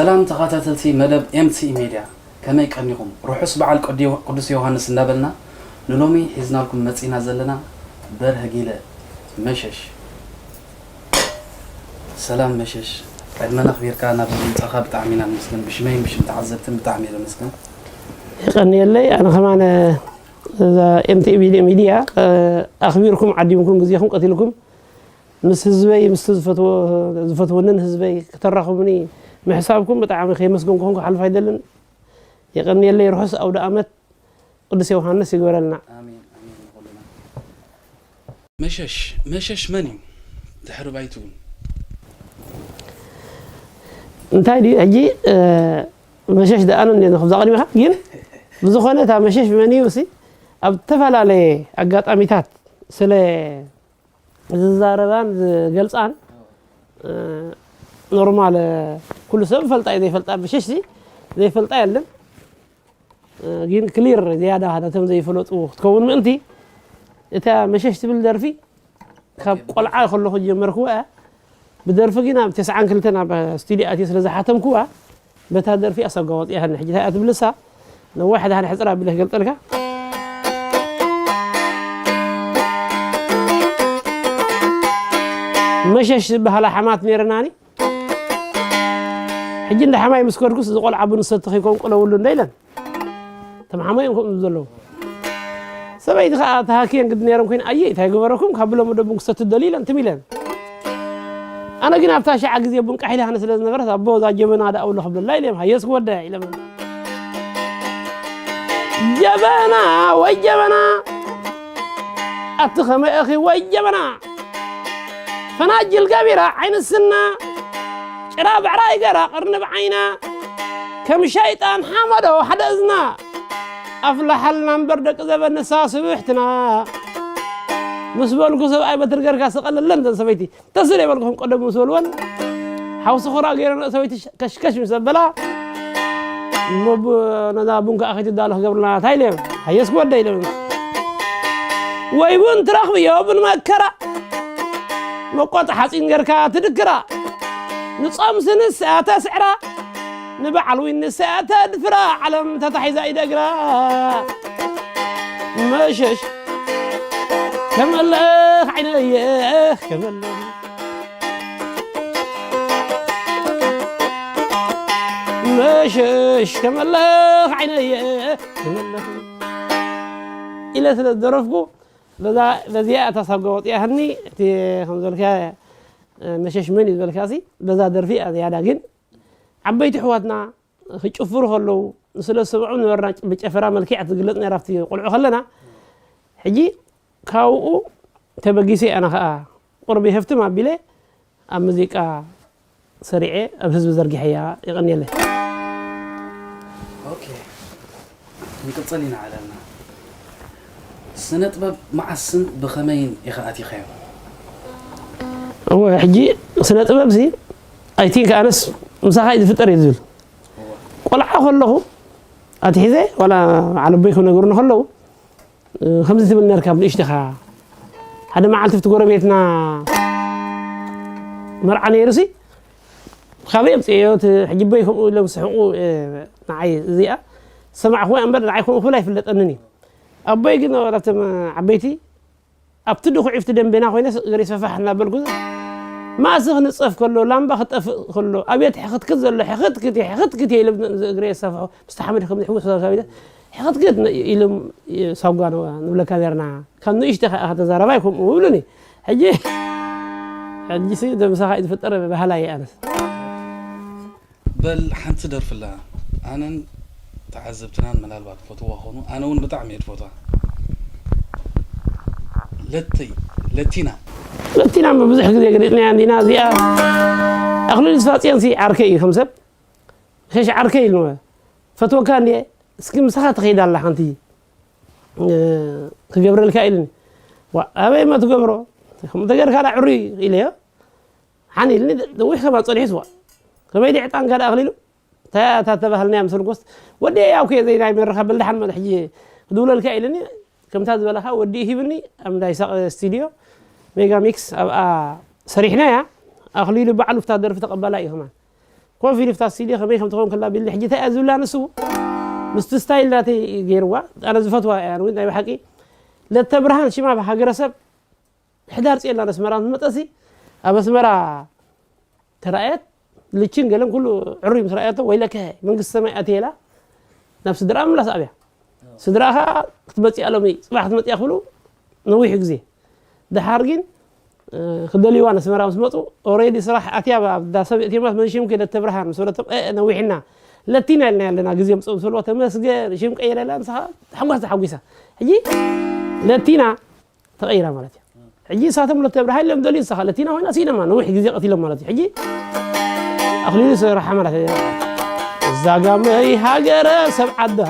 ሰላም ተኸታተልቲ መደብ ኤምቲኢ ሜድያ፣ ከመይ ቀኒኹም? ርሑስ በዓል ቅዲ-፣ ቅዱስ ዮሃንስ እንዳበልና ንሎሚ ሒዝናልኩም መጺና ዘለና በርሀ ጊለ መሸሽ። ሰላም መሸሽ፣ ዕድመና ኣኽቢርካ ናብዚ ምምጻእካ ብጣዕሚ ኢና ንመስገን። ብሽመይን ብሽም ተዓዘብትን ብጣዕሚ እየ ዘመስግን። የቐንየለይ። ኣነ ከማን እዛ ኤምቲኢ ሚድያ፣ እ፣ ኣኽቢርኩም ዓዲምኩም ግዜኹም ቀቲልኩም ምስ ህዝበይ፣ ምስቲ ዝፈትዎ-፣ ዝፈትወንን ህዝበይ ክተራኽቡኒ ምሕሳብኩም ብጣዕሚ ከየመስገንኩኹም ክሓልፍ ኣይደልን። የቐንየለይ። ርሑስ ኣውደ ኣመት ቅዱስ ዮሃንስ ይግበረልና። ኣሜን፣ ኣሜን ንኹልና። መሸሽ፣ መሸሽ መን እዩ? ድሕሪ ባይትኡ እንታይ ድዩ ሕጂ፣ እ፣ መሸሽ ደኣ እንዴ ንኽብዛ ቀዲምካ ግን ብዝኾነ እታ መሸሽ መን እዩ እሲ ኣብ ዝተፈላለየ ኣጋጣሚታት ስለ ዝዛረባን ዝገልጻን፣ እ፣ ኖርማል፣ እ፣ ኩሉ ሰብ ፈልጣ እዩ ዘይፈልጣ፣ መሸሽ ሲ ዘይፈልጣ የለን። እ፣ ግን ክሊር ዝያዳ ነቶም ዘይፈለጡ ክትከውን ምእንቲ እታ መሸሽ ትብል ደርፊ ካብ ቆልዓ ከለኹ ጀመርኩዋ። ብደርፊ ግን ኣብ ተስዓን ክልተን ኣብ ስቱዲዮ ኣትየ ስለ ዝሓተምኩዋ በታ ደርፊ ኣሳጓ ወፂኣትኒ። ሕጂ እንታይ እያ ትብልሳ? ነዋሕ ደሓን ሕፅር ኣቢለ ክገልፀልካ። መሸሽ ዝበሃላ ሓማት ነይረናኒ። ሕጂ እንዳ ሓማይ ምስ ከድኩስ፣ እዚ ቆልዓ ቡን ዝሰቲ ከይኮን ቅለውሉ እንዳ ኢለን። እቶም ሓማይ እዮም ከምኡ ዘለዉ። ሰበይቲ ኸዓ ተሃክየን ግዲ ነይረን ኮይነ፣ ኣየ፣ እንታይ ገበረኩም? ካብ ብሎም ወደ ቡን ክሰቲ ደልዩ ኢለን ትም ኢለን። ኣነ ግን ኣብታ ሸዓ ግዜ ቡን ቃሒላ ሃነ ስለ ዝነበረት፣ ኣቦ፣ እዛ ጀበና ደኣ ውሎ ክብለላ ኢለ እዮም፣ ሃየስ ክወደ ኢለ። ጀበና ወይ ጀበና፣ ኣቲ ኸመይ እኺ ወይ ጀበና፣ ፈናጅል ገቢራ ዓይኒ ስና፣ ጭራ ብዕራይ ገራ ቅርንብ ዓይና፣ ከም ሸይጣን ሓመዶ ሓደ እዝና፣ ኣፍላሓልና እምበር ደቂ ዘበን ንሳ ስብሕትና። ምስ በልኩ ሰብኣይ በትሪ ገርካ ስቐለለን ዘን ሰበይቲ። ተስለ ይበልኩኹም ቀደም ምስ በልወን፣ ሓውሲ ኹራ ገይረን ሰበይቲ ከሽከሽ ምስ ኣበላ፣ እሞ ቡ-፣ ነዛ ቡን ከኣ ከይትዳሎ ክገብርልና እንታይ ኢለ፣ ሃየስ ክወደ ኢለ። ወይ ቡን ትረኽብዮ ብንመከራ፣ መቆጥ ሓጺን ጌርካ ትድክራ፣ ንጾምሲ ንስኣ ተስዕራ፣ ንበዓል ዊን ንስኣ ተድፍራ፣ ዓለም ተታሒዛ ኢደ እግራ። መሸሽ ከመለኽ ዓይነየ ከመለኽ መሸሽ ከመለኽ ዓይነየ ከመለኽ ኢለ ስለ ዝደረፍኩ፣ በዛ፣ በዚኣ እታ ሳጓ ወፂኣትኒ። እቲ ከም ዝበልካ፣ መሸሽ መን እዩ ዝበልካ ሲ፣ በዛ ደርፊ እያ ዝያዳ። ግን ዓበይቲ ኣሕዋትና ክጭፍሩ ከለዉ፣ ስለ ዝሰምዑ ነበርና፣ ብጨፈራ መልክዕ ትግለጽ ነይራ ኣብቲ ቆልዑ ከለና። ሕጂ ካብኡ ተበጊሰ ኣነ ኸኣ ቁሩብ ይህፍትም ኣቢለ ኣብ ሙዚቃ ሰሪዐ ኣብ ህዝቢ ዘርጊሐያ። የቐንየለይ። ኦኬ፣ ክንቅጽል ኢና ዓለምና። ስነ ጥበብ መዓስን ብኸመይን ኢኻ ኣቲኻዮ? እወ፣ ሕጂ ስነ ጥበብሲ፣ I think፣ ኣነስ ምሳኻ እዩ ዝፍጠር እየ ዝብል። እወ። ቆልዓ ከለኹ ኣትሒዘ፣ ዋላ በዓል ኣቦይ ክነግሩኒ ከለዉ፣ እ፣ ከምዚ ትብል ነርካ ብንእሽተኻ። ሓደ መዓልቲ ኣብቲ ጎረቤትና መርዓ ነይሩሲ፣ ካበይ ኣምፅኤዮ? እቲ ሕጂ ኣቦይ ከምኡ ኢሎም ዝስሕቑ፣ እ፣ ንዓይ እዚኣ ሰማዕኹዋ እምበር፣ ንዓይ ከምኡ ክብል ኣይፍለጠንን እዩ። ኣቦይ ግን፣ ዋላ እቶም ዓበይቲ ኣብቲ ድኹዒ፣ ኣብቲ ደንቤና ኮይነስ እግረይ ሰፋሕ እናበልኩ፣ ማእሲ ክንጸፍ ከሎ፣ ላምባ ክጠፍእ ከሎ፣ ኣብየት ሕኽትክት ዘሎ፣ ሕኽትክት፣ ሕኽትክት ኢለ እግረይ የሳፍሖ። ምስቲ ሓመድ ከም ዝሕውስ ሳብ ኢለ፣ ሕኽትክት ኢሎም ሳጓ ንብለካ ነርና። ካብ ንእሽተይ ከኣ ተዛረባይ ከምኡ ይብሉኒ። ሕጂ፣ ሕጂሲ ምሳኻ እዩ ዝፍጠር በሃላይ እየ ኣነስ። በል ሓንቲ ደርፍላ፣ ኣነን ተዓዘብትናን ምናልባት ክፈትዋ ኾኑ፣ ኣነ እውን ብጣዕሚ እየ ዝፈትዋ። ለተይ፣ ለቲና። ለቲና ብዙሕ ግዜ ገሊጽናያ እንዲና፣ እዚኣ ኣኽሊሉ ተስፋጽዮንሲ ዓርከይ እዩ ከም ሰብ። ሸሽ ዓርከይ ኢሉ፣ ፈትወካ እንድየ፣ እስኪ ምሳኻ ትኸይድ ኣላ ሓንቲ፣ እ፣ ክገብረልካ ኢሉኒ። ዋ፣ ኣበይ እሞ ትገብሮ? ከምኡ ተገርካ ደኣ ዕሩይ ኢለዮ። ሓን ኢልኒ፣ ነዊሕ ከማን ጸኒሑስ፣ ዋ፣ ከመይ ድዩ ዕጣንካ ደኣ ኣኽሊሉ? እንታይ እያ እታ ተባህልናያ ምስ በልኩስ፣ ወዲ ያው ከየ ዘይናይ መረኻ በል ደሓን መን ሕጂ ክድውለልካ ኢሉኒ። ከምታ ዝበለኻ ወዲ ሂብኒ፣ ኣብ እንዳ ይሳቕ ስቱድዮ፣ ሜጋ ሚክስ ኣብኣ ሰሪሕናያ። ኣኽሊሉ ባዕሉ እታ ደርፊ ተቐባላይ እዩ ከማን። ኮፍ ኢሉ ፍታ ስቱድዮ ከመይ ከም ትኸውን ከላ ቢልኒ። ሕጂ እንታይ እያ ዝብላ ንሱ? ምስቲ ስታይል ናተይ ገይርዋ። ኣነ ዝፈትዋ እያ፣ እውን ናይ ብሓቂ። ለተ ብርሃን ሽማ ብሃገረሰብ ሕዳር ጽዮን ናብ ኣስመራ ምስ መጸሲ፣ ኣብ ኣስመራ ተራእየት፣ ልችን ገለን ኩሉ ዕሩይ ምስ ረኣየቶ፣ "ወይለከ መንግስቲ ሰማይ ኣትየ" ኢላ ናብ ስድራኣ ምምላስ ኣብያ። ስድራኣ ኸኣ ክትመጽእ ሎሚ፣ ጽባሕ ክትመጽእ ክብሉ ነዊሕ ግዜ። ደሓር ግን፣ እ፣ ክደልይዋ ነስመራ ምስ መጹ፣ ኦሬዲ ስራሕ ኣትያ ኣብ እንዳ ሰብ እትዮማስ መንሽምኪ ለተብርሃን ምስ በለቶም፣ "እ፣ ነዊሕና፣ ለቲና ኢልና ኣለና ግዜ ምጽኡ" ምስ በልዋ፣ "ተመስገን፣ ሽም ቀይረ" ኢላ ንስኻ ተሓጓስ ተሓጒሳ። ሕጂ ለቲና ተቐይራ ማለት እዩ። ሕጂ እሳቶም ለተብርሃን ኢሎም ደልዩ ንስኻ ለቲና ኮይና ሲኢነማ፣ ነዊሕ ግዜ ቀቲሎም ማለት እዩ። ሕጂ ኣኽሊሉ ስራሕ ማለት እዩ። እዛ ጋመይ ሃገረ ሰብ ዓዳ፣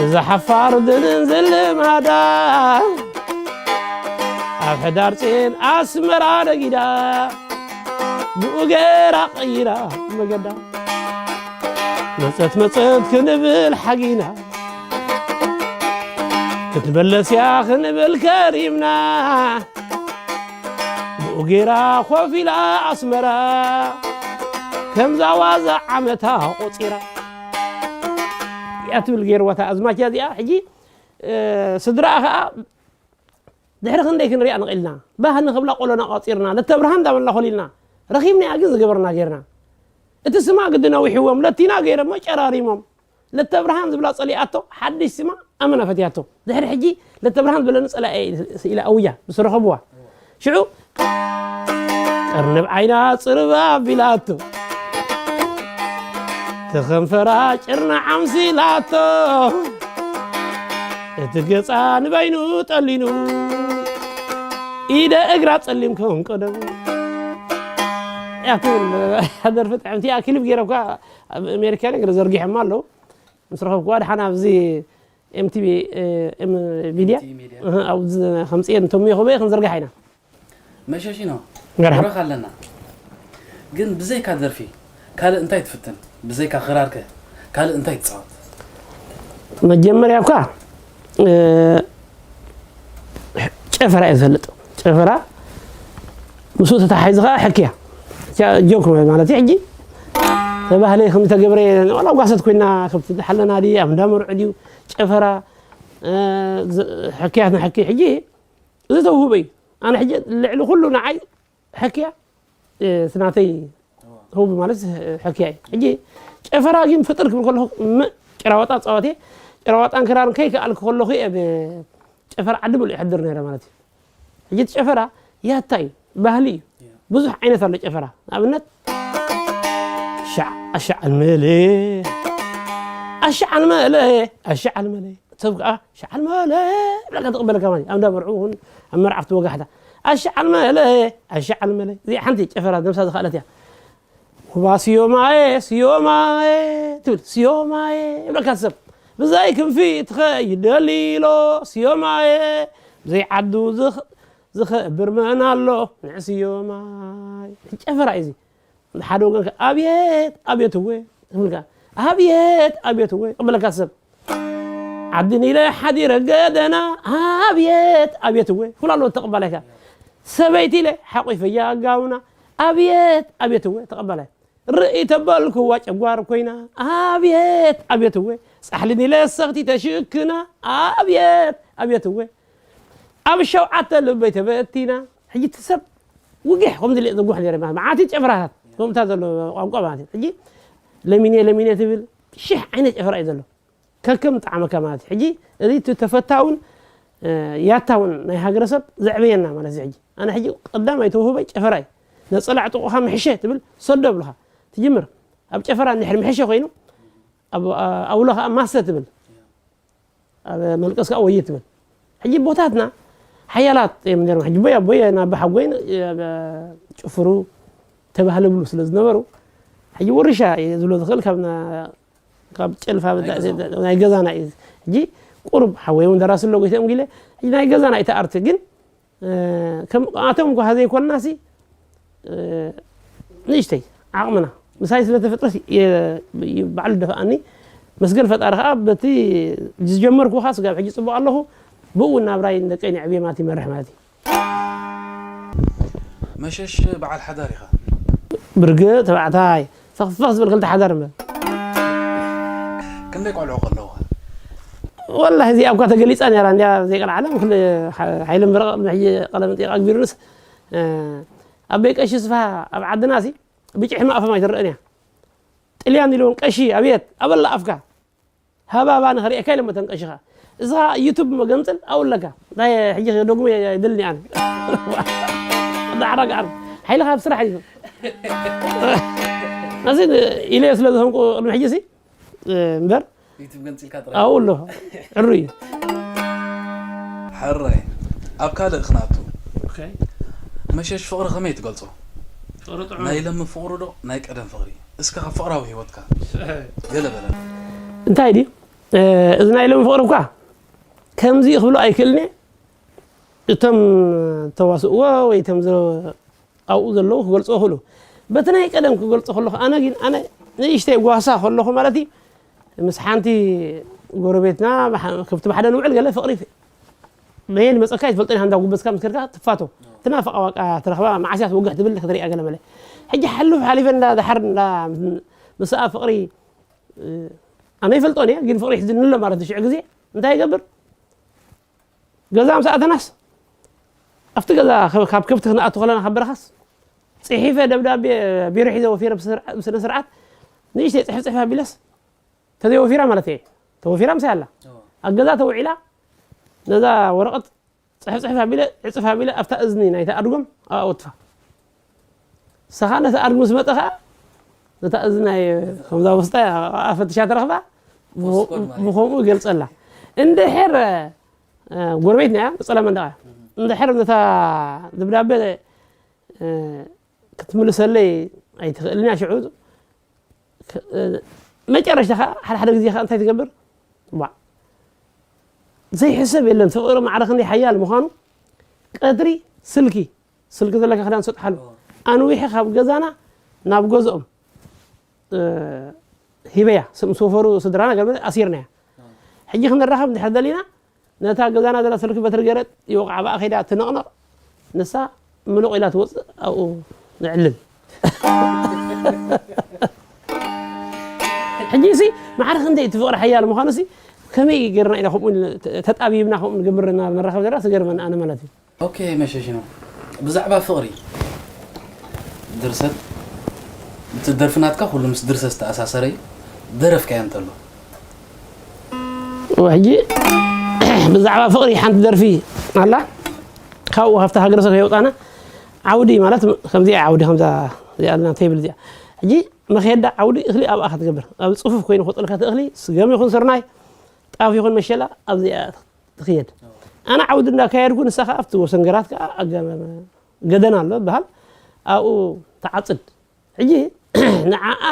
እዛ ሓፋር ድንን ዝልማዳ፣ ኣብ ሕዳር ጽን ኣስመራ ነጊዳ፣ ብኡ ገይራ ቀይራ መገዳ። መጸት መጸት ክንብል ሓጊና፣ ክትመለስ እያ ክንብል ከሪምና። ብኡ ገይራ ኮፍ ኢላ ኣስመራ፣ ከምዛ ዋዛ ዓመታ ቆጺራ። እያ ትብል ገይርዋ እታ ኣዝማች እዚኣ። ሕጂ፣ እ፣ ስድራኣ ኸኣ ድሕሪ ክንደይ ክንሪኣ ንኽእል ኢና? ባህ ንኽብላ ቆሎና ቋጺርና፣ ለተብርሃን እንዳበልና ኮሊልና፣ ረኺብናያ ግን ዝገበርና ጌርና። እቲ ስማ ግዲ ነዊሕዎም፣ ለቲና ገይሮሞ ጨራሪሞም። ለተብርሃን ዝብላ ጸሊኣቶ፣ ሓድሽ ስማ ኣመና ፈትያቶ። ድሕሪ ሕጂ ለተብርሃን ዝበለኒ ጸላኢ ኢላ ኣውያ፣ ምስ ረኸብዋ። ሽዑ፣ ቀርንብ ዓይና ጽርብ ኣቢላቶ፣ ተኸንፈራ ጭርና ዓምሲላቶ፣ እቲ ገጻ ንበይኑ ጠሊኑ፣ ኢደ እግራ ጸሊም ከም ቀደሙ። እያ ትብል፣ ደርፊ ጥዕምቲ እያ። ክሊፕ ገይረ እኳ ኣብ ኣሜሪካ ነገር ዘርጊሖማ ኣለዉ። ምስ ረኸብኩዋ፣ ደሓን ኣብዚ ኤም ቲ ቪ፣ እ፣ ኤም ሚድያ፣ ኤም ቲ ቪ ሚድያ። እህ፣ ኣብዚ ከምጽኤ እንተምዮ ክበየ ክንዝርግሓ ኢና። መሸሺ ነው። መርሓባ። ወረኻ ኣለና። ግን ብዘይካ ደርፊ ካልእ እንታይ ትፍትን? ብዘይካ ክራርከ ካልእ እንታይ ትጻወት? መጀመርያ እኳ፣ እ፣ ጨፈራ እየ ዝፈልጥ። ጨፈራ ምስኡ ተታሓሒዙ ኸዓ ሕክያ። ጃ-፣ ጆክ ማለት እዩ። ሕጂ ተባህለ ከም ዝተገብረ ዋላ ጓሰት ኮይና ከብቲ ዝሓለና ድዩ፣ ኣብ እንዳ መርዑ ድዩ፣ ጨፈራ፣ እ፣ ዝ-፣ ሕክያት ንሕኪ። ሕጂ እዚ ተውህቦ እዩ። ኣነ ሕጂ ልዕሊ ኩሉ ንዓይ ሕክያ፣ እ፣ እቲ ናተይ ህቡ ማለት ሕክያ እዩ። ሕጂ ጨፈራ ግን ፍጥር ክብል ከለኹ፣ ም-፣ ጭራዋጣ ጻወት እየ። ጭራዋጣን ክራርን ከይከኣልኩ ከለኹ እየ ኣብ ጨፈራ ዓዲ ሙሉእ ይሕድር ነይረ ማለት እዩ። ሕጂ እቲ ጨፈራ ያታ እዩ፣ ባህሊ እዩ። ብዙሕ ዓይነት ኣሎ ጨፈራ። ንኣብነት፣ ሻዕ፣ ኣሻዕ ኣልመለ፣ ኣሻዕ ኣልመለ፣ ኣሻዕ ኣልመለ። ሰብ ከኣ፣ "ሻዕ ኣልመለ" ብለካ ትቕበለካ ማለት እዩ። ኣብ እንዳ መርዑ እውን ኣብ መርዓፍቲ ወጋሕታ፣ "ኣሻዕ ኣልመለ፣ ኣሻዕ ኣልመለ።" እዚኣ ሓንቲ ጨፈራ ነብሳ ዝኸኣለት እያ። "ውባ ስዮማየ፣ ስዮማየ" ትብል፣ "ስዮማየ" ይብለካ ሰብ። "ብዘይ ክንፊ ትኸይድ ደሊሎ ስዮማየ፣ ብዘይ ዓዱ ዝኽ-፣ ዝኸብር መን ኣሎ ንዕ ስዮማየ?" ጨፈራ እዩ እዚ። ሓደ ወገን ከ፣ "ኣብየት ኣብየት እወ" ትብልካ፣ "ኣብየት ኣብየት እወ" ይቕበለካ ሰብ። "ዓዲ ኒለ ሓዲረ ገደና ኣብየት ኣብየት እወ" ኩሉ ኣለዎ ተቐባላይካ። "ሰበይቲ ኢለ ሓቑፈያ ጋውና ኣብየት ኣብየት እወ" ተቐባላይ። "ርእይ ተበልክዋ ጨጓር ኮይና ኣብየት ኣብየት እወ" ጻሕሊ ኒለ ሰኽቲ ተሽክና ኣብየት ኣብየት እወ ኣብ ሸውዓተ ልበይ ተበቲና። ሕጂ እቲ ሰብ ውግሕ ከምዚ ኢለ ዘጉሕ ነይረ፣ ማለት መዓት ጨፍራታት ከምታ ዘሎ ቋንቋ ማለት እዩ። ሕጂ ለሚነ ለሚነ ትብል ሽሕ ዓይነት ጨፍራ እዩ ዘሎ፣ ከከም ጣዕመካ ማለት እዩ። ሕጂ እዚ እቲ ተፈታውን፣ እ፣ ያታውን ናይ ሃገረሰብ ዘዕበየና ማለት እዚ። ሕጂ ኣነ ሕጂ ቀዳማይ ተውህበይ ጨፈራ እዩ። ነጸላ ዕጥቑኻ ምሕሸ ትብል፣ ሰዶ ኣብልኻ ትጅምር። ኣብ ጨፈራ እንድሕር ምሕሸ ኮይኑ፣ ኣብ፣ ኣውሎ ኸኣ ማሰ ትብል። ኣብ መልቀስ ከኣ ወየ ትብል። ሕጂ ቦታትና ሓያላት እዮም ነይሮም። ሕጂ ቦየ፣ ቦየ ናብ ሓጎይን፣ እ፣ ጭፍሩ ተባህለ ብሉ ስለ ዝነበሩ፣ ሕጂ ውርሻ እየ ዝብሎ ዝኽእል ካብ ና-፣ ካብ ጨልፋ ናይ ገዛ። ናይ ገዛና እዩ። ሕጂ ቁሩብ ሓወይ እውን ደራሲ ኣሎ ጎይተኦም ጊለ፣ ሕጂ ናይ ገዛና እዩ እቲ ኣርቲ። ግን፣ እ፣ ከም ኣቶም ጓሃ ዘይኮንናሲ፣ እ፣ ንእሽተይ ዓቕምና ምሳይ ስለ ተፈጥረስ የ-፣ የ-፣ ባዕሉ ደፍኣኒ። መስገን ፈጣሪ ኸኣ በቲ ዝጀመርኩ ኸኣ ስጋብ ሕጂ ጽቡቕ ኣለኹ። ብኡ ናብራይ ንደቀይ ንዕብየ ማለት ይመርሕ ማለት እዩ። መሸሽ በዓል ሓዳር ኢኻ። ብርግእ ተባዕታይ ፈኽፈኽ ዝብል ክልተ ሓዳር እምበር። ክንደይ ቆልዑ ከለውኻ? ወላሂ እዚኣ እኳ ተገሊፃ ነይራ እንዲያ ዘይቀልዓለም። ክል ሓይለ ምረቕ ቅድሚ ሕጂ ቀለመንጢቕ ኣግቢሩንስ ኣበይ ቀሺ ስፋ ኣብ ዓድና ሲ ብጭ ሕማቕ ፈም ኣይትረአን እያ። ጥልያን ኢልዎም ቀሺ ኣቤት ኣበላ ኣፍካ ሃባባ ንኸርእየካ ኢሎም መተን ቀሺኻ እዛ ዩቱብ መገምፅል ኣውለካ እንታይ ሕጂ ደግሞ ይደልኒ ኣነ ዳዕራግ ዓር ሓይልኻ ኣብ ስራሕ እዩ እዚ ኢለ ስለ ዝኸንቁ ቅድሚ ሕጂ ሲ እምበር ዩቱብ ገንፂልካ ጥራይ ኣብኡ ኣሎ ዕሩ እዩ ሕራይ ኣብ ካልእ ክንኣቱ መሸሽ ፍቕሪ ከመይ ትገልጾ ናይ ለሚ ፍቕሪ ዶ ናይ ቀደም ፍቕሪ እስከ ካብ ፍቕራዊ ህይወትካ ገለ በለ እንታይ ድዩ እዚ ናይ ሎም ፍቕሪ እኳ ከምዚ ክብሎ ኣይክእልኒ እቶም ተዋስእዎ ወይ ቶም ኣብኡ ዘለዉ ክገልፅዎ ክእሉ በቲ ናይ ቀደም ክገልፆ ከለኹ ኣነ ግን ኣነ ንእሽተይ ጓሳ ከለኹ ማለት እዩ ምስ ሓንቲ ጎረቤትና ከብቲ ብሓደ ንውዕል ገለ ፍቕሪ በየን መፀካ ይትፈልጦ ኢኻ እንዳ ጉበዝካ ምስ ከድካ ትፋቶ ትናፍቃ ዋቃ ትረኽባ መዓስያ ትወግሕ ትብል ክትሪኣ ገለ መለ ሕጂ ሓሉፍ ሓሊፈ እንዳ ድሓር እንዳ ምስኣ ፍቕሪ ኣነ ይፈልጦን እየ ግን ፍቕሪ ይሕዝኒ ኣሎ ማለት ሽዑ ግዜ እንታይ ይገብር ገዛ ምስ ኣተናስ ኣብቲ ገዛ ካብ ከብቲ ክንኣቱ ከለና ካብ በረኻስ ፅሒፈ ደብዳቤ ቢሮ ሒዘ ወፊረ ብስነ ስርዓት ንእሽተይ ፅሕፍ ፅሕፍ ኣቢለስ ተዘይወፊራ ማለት እየ ተወፊራ ምሳይ ኣላ ኣብ ገዛ ተውዒላ ነዛ ወረቐት ፅሕፍ ፅሕፍ ኣቢለ ዕፅፍ ኣቢለ ኣብታ እዝኒ ናይታ ኣድጎም ኣብኣ ወትፋ ንስኻ ነቲ ኣድጊ ምስ መጸ ኸኣ ነታ እዝናይ ከምዛ ውስጣ ፈትሻ ትረኽባ ብኸምኡ ይገልጸላ እንድሕር ጎረቤትና እያ ቀጸላ መንደቕ እያ እንድሕር ነታ ደብዳቤ ክትምልሰለይ ኣይትኽእልን እያ ሽዑ መጨረሽታ ኸዓ ሓደ ሓደ ግዜ ኸዓ እንታይ ትገብር ዋዕ ዘይሕሰብ የለን ፍቕሪ ማዕረ ክንደይ ሓያል ምዃኑ ቀትሪ ስልኪ ስልኪ ዘለካ ክዳን ሰጥሓሉ ኣንዊሐ ካብ ገዛና ናብ ገዝኦም ሂበያ ምስ ወፈሩ ስድራና ገለ ኣሲርናያ ሕጂ ክንራኸብ እንድሕር ደሊና ነታ ገዛና ዘላ ስልኪ በትሪ ገረጥ ይወቕዓ ብኣ ከይዳ ትነቕነቕ ንሳ ምሉቕ ኢላ ትወፅእ ኣብኡ ንዕልል ሕጂ ሲ ማዕረ ክንደይ እቲ ፍቕሪ ሓያል ምዃኑ ሲ ከመይ ገርና ኢና ከምኡ ተጣቢብና ከምኡ ንግብር መራኸብ ዘራ ስገርመና ኣነ ማለት እዩ ኦኬ መሸሽ ነው ብዛዕባ ፍቕሪ ድርሰት እቲ ደርፊ ናትካ ኩሉ ምስ ድርሰት ዝተኣሳሰረ እዩ ደረፍካዮ እንተሎ ሕጂ ብዛዕባ ፍቕሪ ሓንቲ ደርፊ ኣላ ካብኡ ካብቲ ሃገረሰብ ከየውፃና ዓውዲ ማለት ከምዚኣ ዓውዲ ከምዛ እዚኣ ልና ቴብል እዚኣ ሕጂ መኼዳ ዓውዲ እኽሊ ኣብኣ ክትገብር ኣብ ፅፉፍ ኮይኑ ክወፅልካ እቲ እኽሊ ስገም ይኹን ስርናይ ጣፍ ይኹን መሸላ ኣብዚኣ ትኽየድ ኣነ ዓውዲ እንዳካየድኩ ንሳ ከዓ ኣብቲ ወሰን ገራት ከዓ ገደና ኣሎ በሃል ኣብኡ ተዓፅድ ሕጂ ንዓኣ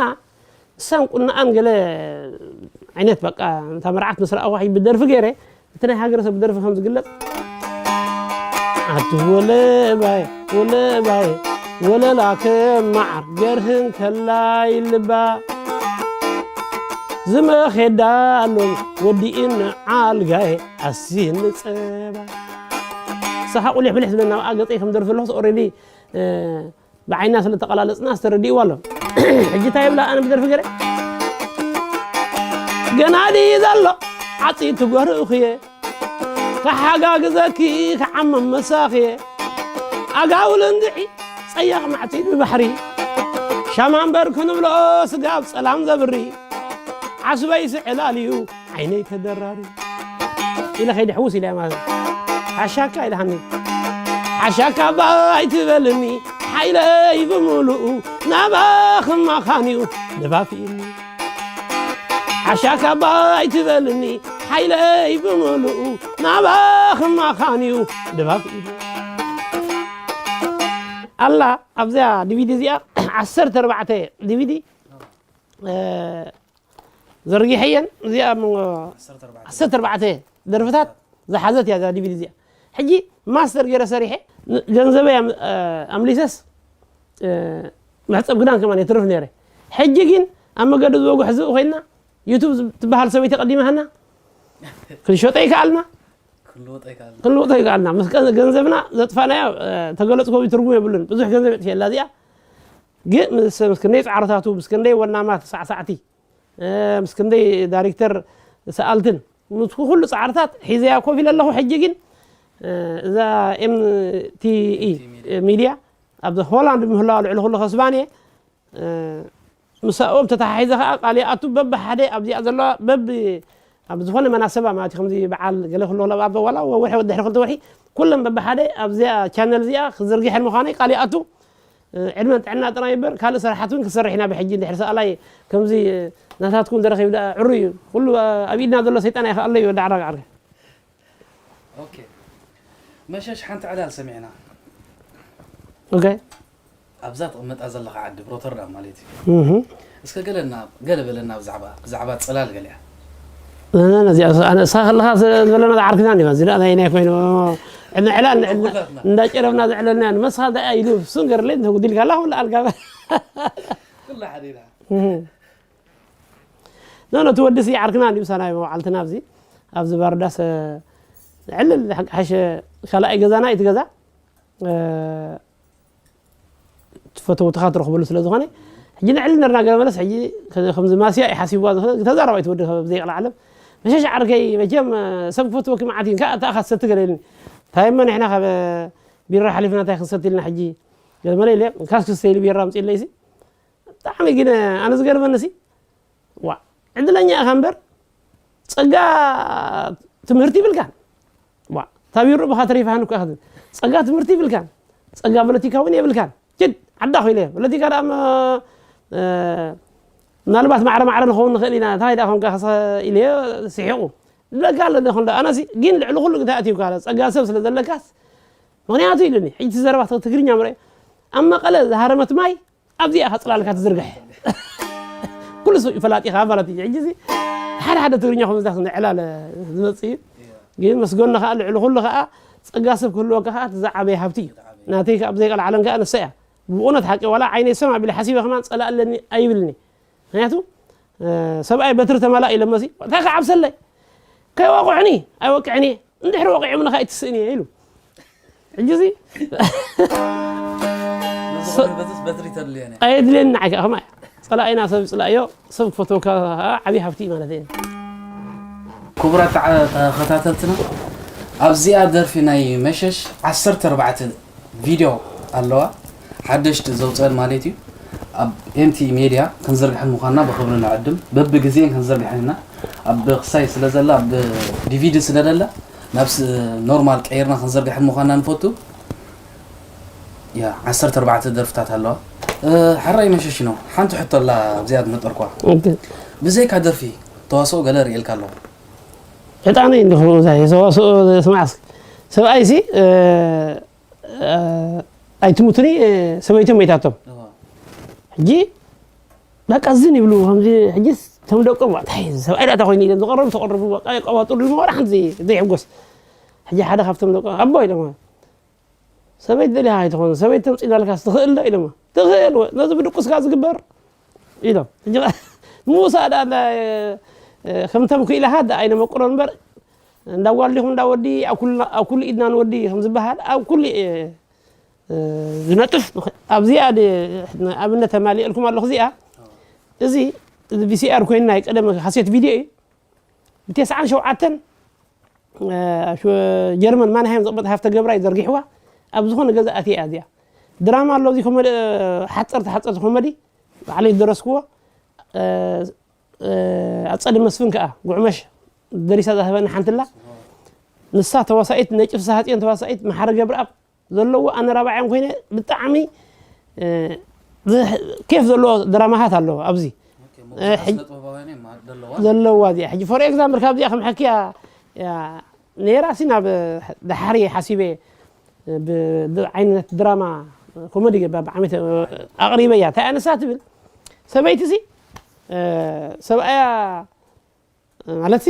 እሳን ቁናኣን ገለ ዓይነት በቃ እንታ መርዓት ምስ ረኣኹ ሕጂ ብደርፊ ገይረ እቲ ናይ ሃገረሰብ ብደርፊ ከም ዝግለፅ ኣቲ ወለባይ ወለባይ ወለላ ከም መዓር ገርህን ከላይ ልባ ዝመኼዳ ኣሎም ወዲእን ዓልጋይ ኣስይን ንፀባ ንስኻ ቁሊሕ ብልሕ ዝብለና ኣብኣ ገፀይ ከም ደርፊ ኣለኹስ ኦረዲ ብዓይና ስለ ተቐላለፅና ዝተረዲእዋ ኣሎ ሕጂ እንታይ ይብላ ኣነ ብደርፊ ገረ ገና ድዩ ዘሎ ዓፂ ትጎርእ ክየ ክሓጋግዘኪ ክዓመም መሳኽየ ኣጋውል እንድዒ ፀያቕ ማዕፂድ ብባሕሪ ሻማ እምበር ክንብሎ ስጋብ ፀላም ዘብሪ ዓስበይ ስዕላል እዩ ዓይነይ ተደራሪ ኢለ ከይዲ ሕውስ ኢለ ማለት ሓሻካ ኢልሃኒ ሓሻካ ባይ ትበልኒ ሓይለይ ብምሉኡ ናባኽማኻን እዩ ደባፊእኒ ሓሻካ ባይ ትበልኒ ሓይለይ ብምሉኡ ናባኽማኻን እዩ ደባፊእኒ ኣላ ኣብዚኣ ዲቪዲ እዚኣ ዓሰርተ ኣርባዕተ ዲቪዲ ዘርጊሐየን እዚኣ መንጎ ዓሰርተ ኣርባዕተ ደርፍታት ዝሓዘት እያ እዛ ዲቪዲ እዚኣ ሕጂ ማስተር ገይረ ሰሪሐ ገንዘበይ ኣምሊሰስ መሕፀብ ክዳን ከማን የትርፍ ነይረ ሕጂ ግን ኣብ መገዲ ዝበጉሕ ዝእ ኮይና ዩቱብ ትበሃል ሰበይቲ ቀዲመሃና ክንሸጦ ይከኣልና ክንልወጦ ይከኣልና ምስ ገንዘብና ዘጥፋናዮ ተገለፅኮ ትርጉም የብሉን ብዙሕ ገንዘብ የጥፍየላ እዚኣ ግን ምስ ምስ ክንደይ ጻዕርታቱ፣ ምስ ክንደይ ወናማት ሳዕሳዕቲ፣ እ፣ ምስ ክንደይ ዳይሬክተር ሰኣልትን፣ ምስ ኩሉ ጻዕርታት ሒዘያ ኮፍ ኢለ ኣለኹ። ሕጂ ግን፣ እ፣ እዛ M T E ሚድያ ኣብዚ ሆላንድ ምህላዋ ልዕሊ ኩሉ ከስባን እየ። እ፣ ምሳኦም ተተሓሒዘ ከኣ ቃል ይኣቱ። በብሓደ ኣብዚኣ ዘለዋ በብ-፣ ኣብ ዝኾነ መናሰባ ማለት እዩ፣ ከምዚ በዓል ገለ ክህልዎ፣ ኣብ ዋላ ወርሒ ድሕሪ ክልተ ወርሒ ኩለን በብሓደ ኣብዚኣ ቻነል እዚኣ ክዝርግሐን ምዃነይ ቃል ይኣቱ። እ፣ ዕድመን ጥዕና ጥራይ እምበር ካልእ ስራሓት እውን ክንሰርሕ ኢና። ብሕጂ እንድሕር ሰኣላይ ከምዚ ናታትኩም ዝረኺብ ደኣ ዕሩይ እዩ። ኩሉ ኣብ ኢድና ዘሎ ሰይጣን ኣይክኣሎ እዩ። ወዲ ዓራግ ዓርከይ። ኦኬ። መሸሽ ሓንቲ ዕላል ሰሚዕና። ኦኬ። ኣብዛ ትቕመጣ ዘለኻ ዓዲ፣ ብሮተርዳም ማለት እዩ። እህ። እስከ ገለና፣ ገለ በለና ብዛዕባ፣ ብዛዕባ ጽላል ገሊኣ። ነዚኣ ኣነ እሳ ከለኻ ዝበለና ዝዓርክና እንዲኻ፣ እዚ ደኣ ናይ ናይ ኮይኑ፣ ዕላል፣ ዕላል፣ ኩላትና። እንዳጨረብና ዘዕለልና፣ ንመስኻ ደኣ ኢሉ፣ እሱን ገርለይ፣ እንተ ጉዲልካ፣ ኣላ፣ ኩሉ ኣልጋ። ኩላ ሓደ ኢና። እህ። ኖ፣ ኖ፣ እቲ ወዲ ሲ ዓርክና እንዲዩ፣ ምሳና እዩ መውዓልትና ኣብዚ፣ ኣብዚ ባርዳስ፣ እ፣ ዕልል፣ ሓቂ ሓሸ፣ ካልኣይ ገዛና እዩ እቲ ገዛ። እ፣ ትፈተውትኻ ትረኽበሉ ስለ ዝኾነ፣ ሕጂ ንዕል ነርና ገለ መለስ፣ ሕጂ ከ-፣ ከምዚ ማስያ እዩ ሓሲብዋ ዝኾነ፣ ተዛረባ እዩ እቲ ወዲ ካብ ዘይቀልዓ ዓለም። መሸሽ ዓርከይ፣ መቸም፣ እ፣ ሰብ ክፈትወኪ መዓት እዩ፣ እንካ ኣታ ኢኻ ትሰቲ ገለ ኢልኒ። እንታይ እሞ ንሕና ካብ ቢራ ሓሊፍና እንታይ ክንሰቲ ኢልና ሕጂ? ገለ መለ ኢለ፣ እንካስ ክስተ ኢሉ ቢራ ኣምጺእለይሲ። ብጣዕሚ ግን ኣነ ዝገርመኒ ሲ፣ ዋ፣ ዕድለኛ ኢኻ እምበር፣ ጸጋ ትምህርቲ ይብልካን። ዋ፣ ታቢሩ ብኻ ተሪፋህን እኮ ኢኻ ትብል። ጸጋ ትምህርቲ ይብልካን። ጸጋ ፖለቲካ እውን የብልካን። ችድ፣ ዓዳ ኮይለ። ፖለቲካ ደኣ መ-፣ እ፣ ምናልባት ማዕረ ማዕረ ንኸውን ንኽእል ኢና። እንታይ ደኣ ኮንካ ከሰ-፣ ኢለዮ ስሒቑ። ይብለካ ኣሎ ዶ ክንዶ። ኣነሲ ግን ልዕሊ ኩሉ እንታይ ኣትዩካ ኣለ። ጸጋ ሰብ ስለ ዘለካስ፣ ምኽንያቱ ኢሉኒ። ሕጂ እቲ ዘረባ ትግርኛ ምርኣይ። ኣብ መቐለ ዝሃረመት ማይ ኣብዚኣ ኢኻ ጽላልካ ትዝርግሕ። ኩሉ ሰብ እዩ ፈላጢኻ ማለት እዩ። ሕጂ እዚ ሓደ ሓደ ትግርኛ ከምዚ ንዕላል ዝመጽእ እዩ። ግን መስገኖ ከኣ ልዕሊ ኩሉ ከኣ ጸጋ ሰብ ክህልወካ ከኣ እቲ ዝዓበየ ሃብቲ እዩ። ናተይ ከኣ ብዘይቀልዓለም ከኣ ንሳ እያ። ብእውነት ሓቂ ዋላ ዓይነይ ሰም ኣቢለ ሓሲበ ከማን ጸላእ ኣለኒ ኣይብልኒ። ምኽንያቱ፣ እ፣ ሰብኣይ በትሪ ተመላእ ኢለ መሲ፣ እንታይ ከዓብሰለይ? ከይወቕዕኒ ኣይወቅዕን እየ። እንድሕሪ ወቂዖምኒ ከኣ ኣይትስእን እየ ኢሉ። ሕጂ እዚ በትሪ ተድልየኒ። ኣየድልየኒ ንዓይ ከኣ ከማይ። ጸላኢና ሰብ ይጽላእዮ፣ ሰብ ክፈትወካ ከኣ ዓብዪ ሃብቲ እዩ ማለት እየ። ክቡራት ተዓ-፣ ተኸታተልትና፣ ኣብዚኣ ደርፊ ናይ መሸሽ ዓሰርተ ኣርባዕተ ቪድዮ ኣለዋ፣ ሓደሽቲ ዘውፅአን ማለት እዩ። ኣብ ኤምቲ ሜድያ ክንዝርግሐን ምዃንና ብኽብሪ ንዕድም። በብግዜን ክንዝርግሐን ኢና። ኣብ ክሳይ ስለ ዘላ፣ ኣብ ዲቪዲ ስለ ዘላ፣ ናብ ስ-፣ ኖርማል ቀይርና ክንዝርግሐን ምዃንና ንፈቱ። ያ፣ ዓሰርተ ኣርባዕተ ደርፍታት ኣለዋ። እ፣ ሕራይ መሸሽ ነው። ሓንቲ ሕቶ ኣላ ኣብዚኣ ዝመጠርኳ። ኦኬ። ብዘይካ ደርፊ፣ ተዋስኦ ገለ ርእየልካ ኣለኹ። ዕጣኑ እዩ እንዲኹም፣ እዛ ተዋስኦ ስማዕስ። ሰብኣይሲ፣ እ፣ እ፣ ኣይትሙቱኒ፣ እ፣ ሰበይቶም መይታቶም። እዋ። ሕጂ በቃ ዝን ይብሉ፣ ከምዚ ሕጂስ እቶም ደቆም፣ "እንታይ ሰብኣይ ደኣ እንታይ ኮይኑ?" ኢሎም ዝቐረቡ ተቐረቡ፣ በቃ የቀባጥሩ፣ ድማ ዋላ ሓንቲ ዘይ-፣ ዘይሕጎስ። ሕጂ ሓደ ካብቶም ደቆም፣ "ኣቦ" ኢሎም፣ "ሰበይቲ ደሊኻ ኣይትኾን፣ ሰበይቲ ተምጺእናልካስ ትኽእል ዶ?" ኢሎም። "ትኽእል፣ ወ-፣ ነዚ ብድቁስካ ዝግበር?" ኢሎም። ሕጂ ምውሳእ ደኣ እንዳ-፣ እ፣ ከምቶም ክኢላኻ ደኣ ኣይነመቁሮን እምበር፣ እንዳ ጓል ዲኹም እንዳ ወዲ፣ ኣብ ኩሉ፣ ኣብ ኩሉ ኢድና ንወዲ ከም ዝበሃል፣ ኣብ ኩሉ፣ እ፣ እ፣ ዝነጥፍ፣ ኣብዚኣ ድ-፣ ኣብነት ተማሊኤልኩም ኣለኹ። እዚኣ፣ እዚ፣ እዚ ቪሲኣር ኮይኑ ናይ ቀደም ካሴት ቪድዮ እዩ። ብተስዓን ሸውዓተን፣ እ፣ ሸ-፣ ጀርመን ማንሃይም ዘቕመጠ ሃፍተ ገብራይ ዘርጊሕዋ፣ ኣብ ዝኾነ ገዛ ኣትያ እያ እዚኣ። ድራማ ኣሎ፣ እዚ ኮመዲ፣ እ፣ ሓጸርቲ ሓጸርቲ ኮመዲ፣ ባዕለይ ዝደረስክዎ፣ እ፣ እ፣ ኣጸደ መስፍን ከኣ፣ ጉዕመሽ ደሪሳ ዝሃበኒ ሓንቲ ኣላ። ንሳ ተዋሳኢት፣ ነጭ ፍስሃጽዮን ተዋሳኢት፣ መሓሪ ገብረኣብ፣ ዘለዎ ኣነ ራብዓዮም ኮይነ ብጣዕሚ፣ እ፣ ዝ-፣ ኬፍ ዘለዎ ድራማታት ኣለዎ ኣብዚ። ኦኬ፣ እ፣ መብዛሕትኡ ሕጅ-፣ ስነ ጥበባውያን እዮም ዘለዋ እዚኣ። ሕጂ ፎር ኤግዛምፕል ካብዚኣ ከም ሕክያ፣ ያ፣ ነይራ ሲ ናብ ደሓሪ ሓሲበ ብ-፣ ድ-፣ ዓይነት ድራማ ኮሜዲ ገባ ብዓመት ኣቕሪበያ። እንታይ ኣነሳ ትብል ሰበይቲ ሲ፣ እ፣ ሰብኣያ ማለትሲ፣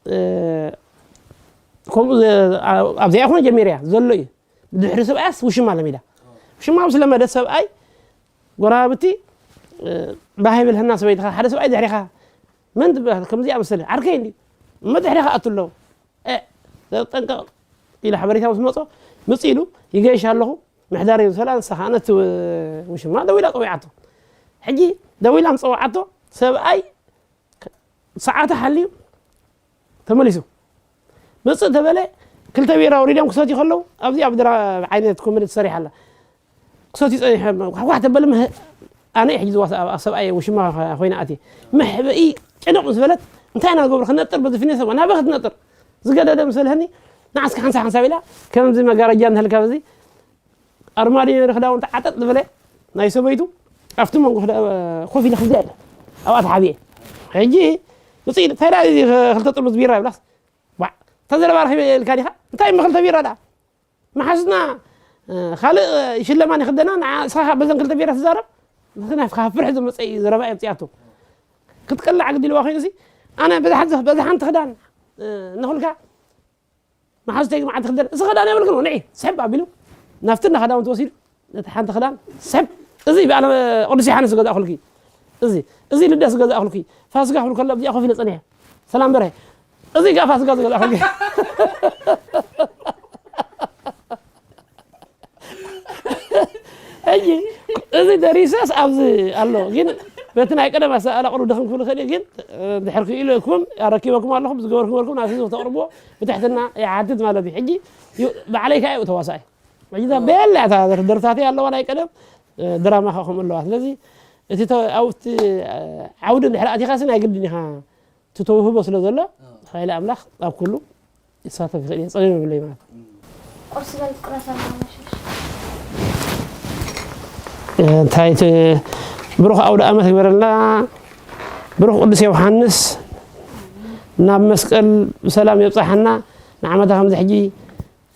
እ፣ ከምኡ ዘ-፣ ኣ-፣ ኣብዚኣ ይኹን ጀሚርያ ዘሎ እዩ። ብድሕሪ ሰብኣያስ ውሽማ ለሚዳ። ውሽማ ምስ ለመደት ሰብኣይ፣ ጎረባብቲ፣ እ፣ ባህ ይብል ህና ሰበይትኻ፣ ሓደ ሰብኣይ ድሕሪኻ፣ "መን ትበሃል?" ከምዚኣ መሰለ፣ "ዓርከይ እንድዩ። እሞ ድሕሪኻ ኣቱ ኣለዉ። እ፣ ጠንቀቕ" ኢለ ሓበሬታ ምስ መጾ፣ ምጽእ ኢሉ፣ "ይገይሽ ኣለኹ፣ ምሕዳር የብሰላ። ንሳ ከዓ ነቲ ውሽማ ደዊላ ፀዊዓቶ። ሕጂ ደዊላ ምስ ፀውዓቶ ሰብኣይ ሰዓቱ ሓልዩ ተመሊሱ መፅእ ተበለ። ክልተ ቢራ ወሪዶም ክሰትዩ ከለዉ ኣብዚ ኣብ ድራ ዓይነት ኮሜዲ ተሰሪሓ ኣላ። ክሰትዩ ፀኒሖም ኳሕኳሕ ተበለ። ኣነ ሕጂ ዝዋ ሰብኣይ ውሽማ ኮይና ኣትየ። መሕበኢ ጭንቕ ምስ በለት እንታይ ኢና ንገብሮ? ክነጥር በዚ ፊኔ ሰብ ናበ ክትነጥር ዝገደደ ምስ በልሀኒ ንዓስካ ሓንሳ ሓንሳ ኢላ ከምዚ መጋረጃ እንተልካ በዚ ኣርማድዮ ነሪ ክዳውንቲ ዓጠጥ ዝበለ ናይ ሰበይቱ ኣብቲ መንጎ ክዳ- ኮፍ ኢለ ክዝያ ኢለ ኣብኣ ተሓቢኤ። ሕጂ ውፅኢ እንታይ ደኣ እዚ ክልተ ጥርሙዝ ቢራ ይብላስ ዋዕ ተዘረባ ረኺበ ኢልካ ዲኻ? እንታይ እሞ ክልተ ቢራ ደኣ መሓዝና ካልእ ሽለማ ንክደና ንዓስኻ በዘን ክልተ ቢራ ትዛረብ። ምክንያት ካብ ፍርሒ ዝመፀ እዩ ዘረባ የምፅኣቶ ክትቀላዕ ግዲ ኢልዋ ኮይኑ ሲ ኣነ በዛ ሓንቲ ክዳን ንክልካ መሓዙተይ መዓልቲ ክደን እዚ ክዳን የብልክን ንዒ ስሕብ ኣቢሉ ናብቲ እንዳ ክዳውንቲ ወሲዱ ነቲ ሓንቲ ክዳን ስሕብ እዚ በዓለ ቅዱስ ዮሓንስ ዝገዛእኩልኪ እዚ እዚ ልደት ዝገዛእኩልኪ ፋስጋ ክብል ከሎ ኣብዚኣ ኮፍ ኢለ ጸኒሐ ሰላም በርሀ እዚ ጋ ፋስጋ ዝገዛእኩልኪ ሕጂ እዚ ደሪሰስ ኣብዚ ኣሎ ግን በቲ ናይ ቀደም ኣሰኣላ ቁሩብ ድኽም ክብል ይኽእል እዩ ግን ድሕር ክኢለኩም ኣረኪበኩም ኣለኹም ዝገበርኩም ገርኩም ናብ ህዝቢ ክተቕርብዎ ብትሕትና ይሓትት ማለት እዩ ሕጂ ባዕለይ ከኣ እዩ ተዋሳኣይ ሕጂ እዛ በላ እታ ደርፍታተይ ኣለዋ ናይ ቀደም ድራማ ከኣ ከምኡ ኣለዋ ስለዚ እቲ ኣብቲ ዓውዲ እንድሕር ኣቲኻሲ ናይ ግድን ኢኻ እቲ ተውህቦ ስለ ዘሎ ሓይሊ ኣምላኽ ኣብ ኩሉ ይሳተፍ ይኽእል እየ ጸገም የብለይ ማለት ቁርሲ በል ቁረሰና መሸሽ እንታይ እቲ ብሩኽ ኣውደ ኣመት ግበረልና ብሩኽ ቅዱስ ዮሃንስ ናብ መስቀል ብሰላም የብጻሓና ንዓመታ ከምዚ ሕጂ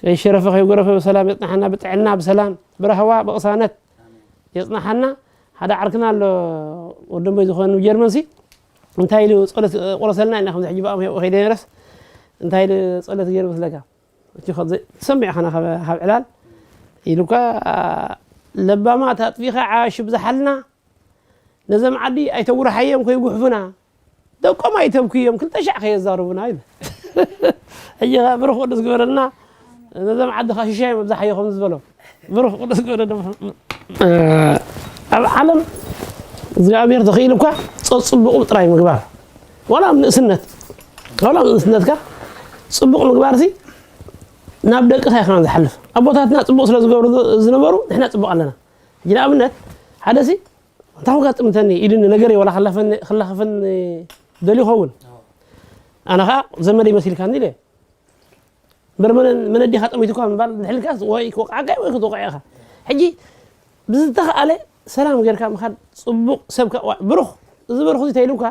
ከይሸረፈ ከይጎረፈ ብሰላም የጽናሓና ብጥዕና ብሰላም ብራህዋ ብቕሳነት የጽናሓና ሓደ ዓርክና ኣሎ ወደንበይ ዝኾነ ጀርመን ሲ እንታይ ኢሉ ጸሎት ቁረሰልና ኢና ከምዚ ሕጂ ብኣም ከይደ ነረስ እንታይ ኢሉ ጸሎት ገይሩ መስለካ እቲ ትሰምዕ ኢኻ ናብ ዕላል ኢሉካ ለባማት ኣጥፊኻ ዓሽ ብዝሓልና ነዘም ዓዲ ኣይተጉርሓዮም ከይጉሕፉና ደቆም ኣይተብክዮም ክልተ ሻዕ ከየዛርቡና ኢሉ ሕጂ ብሩኽ ቅዱስ ግበረልና ነዘም ዓዲ ካ ሽሻዮም ኣብዛሓዮ ከም ዝበሎ ብሩኽ ቅዱስ ግበረልና ኣብ ዓለም እግዚኣብሔር ተኽኢሉ እኳ ጸጽቡቑ ጥራይ ምግባር ዋላ ኣብ ንእስነት ዋላ ኣብ ንእስነትካ ጽቡቕ ምግባርሲ ናብ ደቅኻ ኢኻ ዝሓልፍ ኣቦታትና ጽቡቕ ስለ ዝገብሩ ዝነበሩ ንሕና ጽቡቕ ኣለና ሕጂ ንኣብነት ሓደ ሲ እንታይ ከጋጥም እንተኒ ኢሉኒ ነገረይ ዋላ ክላኸፈኒ ደልዩ ኸውን ኣነ ኸዓ ዘመደይ መሲልካኒ ኢለ እምበር መነዲኻ ጠሚቱካ ምባል ድሕልካ ወይ ክወቕዓካ ወይ ክትወቕዕ ኢኻ ሕጂ ብዝተኸኣለ ሰላም ጌርካ ምኻድ ፅቡቕ ሰብካ ብሩኽ እዚ ብሩኽ እዚ ተይሉካ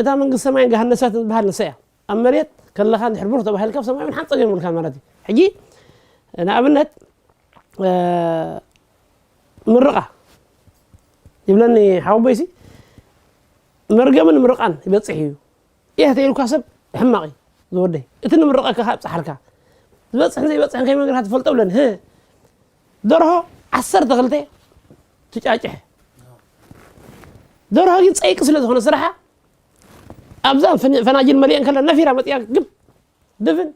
እታ መንግስቲ ሰማይን ገሃነሳትን ዝበሃል ንሳ እያ ኣብ መሬት ከለኻ እንድሕር ብሩኽ ተባሂልካ ኣብ ሰማይ እውን ሓንፀግ የምልካ ማለት እዩ ሕጂ ንኣብነት ምርቓ ይብለኒ ሓወቦይሲ መርገምን ምርቓን ይበፅሕ እዩ እህ ተይልኳ ሰብ ሕማቕ እዩ ዝወደይ እቲ ንምርቐካ ካብ ፀሓልካ ዝበፅሕን ዘይበፅሕን ከይመንገድካ ትፈልጦ ብለኒ ህ ደርሆ ዓሰርተ ክልተ ትጫጭሕ ደርሆ ግን ፀይቂ ስለ ዝኾነ ስራሓ ኣብዛ ፈናጅል መሊአን ከለ ነፊራ መፅያ ግብ ድፍን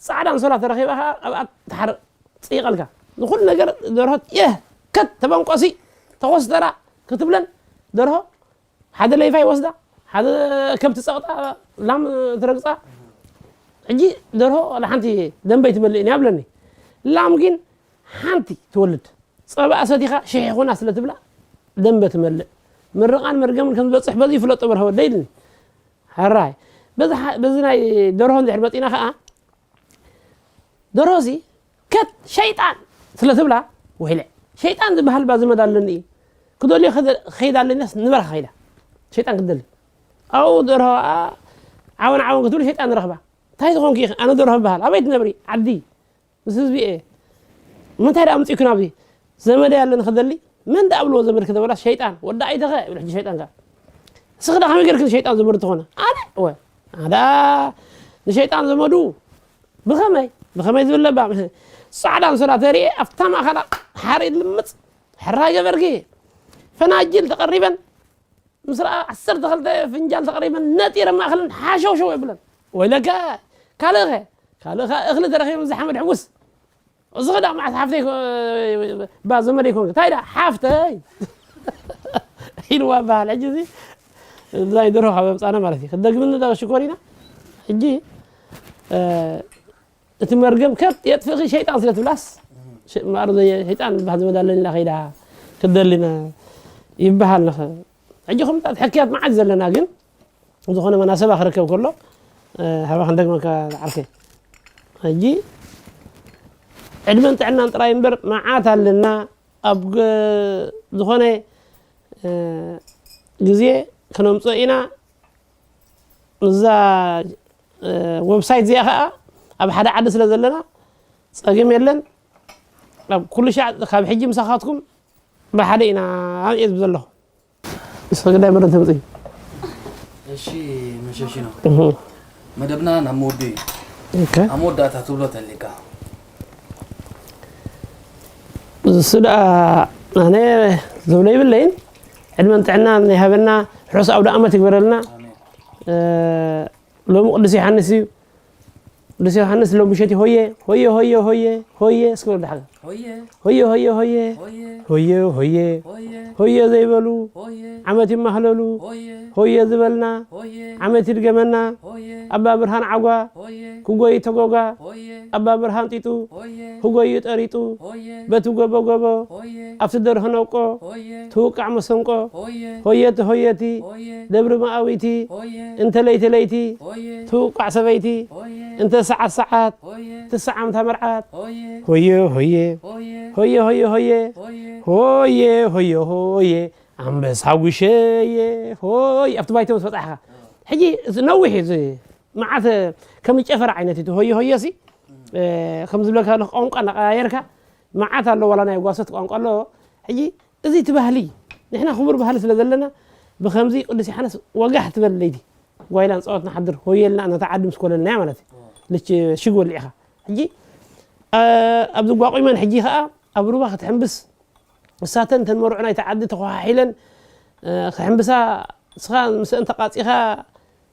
ጻዕዳ ኣንሶላ ተረኺባ ከኣ ኣብኣ ትሓርቕ ጽይቐልካ ንኹሉ ነገር ደርሆ የህ ከት ተበንቆሲ ተኾስተራ ክትብለን ደርሆ ሓደ ለይፋ ይወስዳ ሓደ ከብቲ ጸቕጣ ላም ትረግጻ ሕጂ ደርሆ ዋላ ሓንቲ ደንበ ኣይትበልእን እያ ብለኒ ላም ግን ሓንቲ ትወልድ ጸባኣ ሰቲኻ ሽሕ ይኹና ስለ ትብላ ደንበ ትመልእ ምርቓን መርገምን ከም ዝበጽሕ በዚ ይፍለጦ በርሀ ወደይ ኢልኒ ሕራይ በዚ ናይ ደርሆ እንድሕር መፂና ከዓ ደርሆ እዚ ከት ሸይጣን ስለ ትብላ ውሒለ ሸይጣን ዝበሃል ባዝመድ ኣለኒ እዩ ክደልዮ ከይድ ኣለኒስ ንበረኻ ከይዳ ሸይጣን ክትደሊ ኣብኡ ደርሆ ዓወን ዓወን ክትብል ሸይጣን ንረኽባ እንታይ ዝኾንኪ ኣነ ደርሆ በሃል ኣበይ ትነብሪ ዓዲ ምስ ህዝቢ እየ ምንታይ ደኣ ኣምፂእኩ ናብዚ ዘመደይ ኣለኒ ክደሊ መን ደኣ ኣብልዎ ዘመድኪ ተበላ ሸይጣን ወዲ ኣይተኸ ይብል ሕጂ ሸይጣን ከ እስኺ ደኣ ከመይ ጌርኪ ንሸይጣን ዘመዱ ትኾነ ኣነ ወ ኣዳ ንሸይጣን ዘመዱ ብኸመይ ብኸመይ ዝብል ለባም ጻዕዳ ኣንሶላ ተሪኤ ኣብታ ማእኸላ ሓርኢ ልምፅ ሕራይ ገበርኪ ፈናጅል ተቐሪበን ምስ ረኣ ዓሰርተ ክልተ ፍንጃል ተቐሪበን ነጢረ ማእኸለን ሓሸውሸው የብለን ወይለከ ካልእኸ ካልእኻ እኽሊ ተረኺቡ ምስ ሓመድ ሕጉስ እዚ ኸዳ መዓት ሓፍተይ ኮ-፣ ባ ዘመደይ ኮንክ። እንታይ ዳ ሓፍተይ? ኢልዋ በሃል። ሕጂ እዚ እዛ ይደርሆ ካብ ኣምጻና ማለት እዩ። ክትደግምኒ ዶ ሽኮሪና? ሕጂ፣ እ፣ እቲ መርገም ከጥ የጥፍእኺ ሸይጣን ስለ ትብላስ፣ ሸ-፣ ማዕረ ዘየ-፣ ሸይጣን ዝበሃል ዘመድ ኣለኒ ኢላ ከይዳ ክትደሊና ይበሃል። ንኸ-፣ ሕጂ ከምታት ሕክያት መዓት ዘለና ግን፣ ዝኾነ መናሰባ ክርከብ ከሎ፣ እ፣ ሃባ ክንደግመካ ዝዓርከይ። ሕጂ ዕድመን ጥዕናን ጥራይ እምበር መዓት ኣለና። ኣብ ገ-፣ ዝኾነ፣ እ፣ ግዜ ክነምጽኦ ኢና። እዛ፣ እ፣ ዌብሳይት እዚኣ ኸኣ ኣብ ሓደ ዓዲ ስለ ዘለና ጸገም የለን። ኣብ ኩሉ ሻዕ ካብ ሕጂ ምሳኻትኩም ብሓደ ኢና እየ ዝብ ዘለኹ። ንስኺ ግዳይ መረን ተምጽኢ። እሺ፣ መሸሺ ነው። እህ። መደብና ናብ መወዲ እዩ። ኦኬ። ኣብ መወዳእታ ትብሎ ተሊካ። እሱ ደኣ ኣነ ዝብሎ ይብለይን። ዕድመን ጥዕናን ይሃበና። ርሑስ ኣውደ ኣመት ይግበረልና። ኣሜን። እ፣ ሎሚ ቅዱስ ዮሃንስ እዩ። ቅዱስ ዮሃንስ ሎሚ ምሸት ሆየ፣ ሆየ፣ ሆየ፣ ሆየ፣ ሆየ፣ እስኪ በሉ ደሓን። ሆየ። ሆየ፣ ሆየ፣ ሆየ። ሆየ። ሆየ፣ ሆየ። ሆየ። ሆየ ዘይበሉ ሆየ። ዓመት ይማህለሉ። ሆየ። ሆየ ዝበልና ሆየ። ዓመት ይድገመና። ሆየ። ኣባ ብርሃን ዓጓ ሆየ። ክጎይ ተጎጋ። ሆየ። ኣባ ብርሃን ጢጡ ሆየ። ክጎይ ጠሪጡ ሆየ። በቲ ጎቦ ጎቦ ሆየ። ኣብቲ ደርሆ ነቆ ሆየ። ትውቃዕ መሰንቆ ሆየ። ሆየቲ ሆየቲ ሆየ። ደብሪ መኣዊቲ ሆየ። እንተ ለይቲ ለይቲ ሆየ። ትውቃዕ ሰበይቲ ሆየ። እንተ ሰዓት ሰዓት ሆየ። ትስዓም እታ መርዓት ሆየ። ሆየ ሆየ ሆየ። ሆየ ሆየ ሆየ። ሆየ። ሆየ ሆየ ሆየ። ኣንበሳ ጉሸየ ሆይ ኣብቲ ባይቶ ምስ በጻሕኻ። ሕጂ እዚ ነዊሕ እዩ፣ እዚ መዓት ከም ጨፈራ ዓይነት እዩ። እቲ ሆየ ሆየ ሲ፣ እ፣ ከም ዝብለካ ኣለኹ ቋንቋ እናቀያየርካ መዓት ኣሎ፣ ዋላ ናይ ጓሶት ቋንቋ ኣሎ። ሕጂ እዚ እቲ ባህሊ፣ ንሕና ክቡር ባህሊ ስለ ዘለና ብኸምዚ ቅዱስ ዮሓንስ ወጋሕ ትበል ለይቲ ጓይላ ንጻወት ንሓድር ሆየልና ነታ ዓዲ ምስ ኮለልናያ ማለት እዩ። ልች ሽግ ወሊዕኻ። ሕጂ፣ እ፣ ኣብዚ ጓቑመን ሕጂ ኸኣ ኣብ ሩባ ክትሕምብስ እሳተን እተን መርዑ ናይቲ ዓዲ ተኾሓሒለን፣ እ፣ ክሕምብሳ፣ ንስኻ ምስአን ተቃጺኻ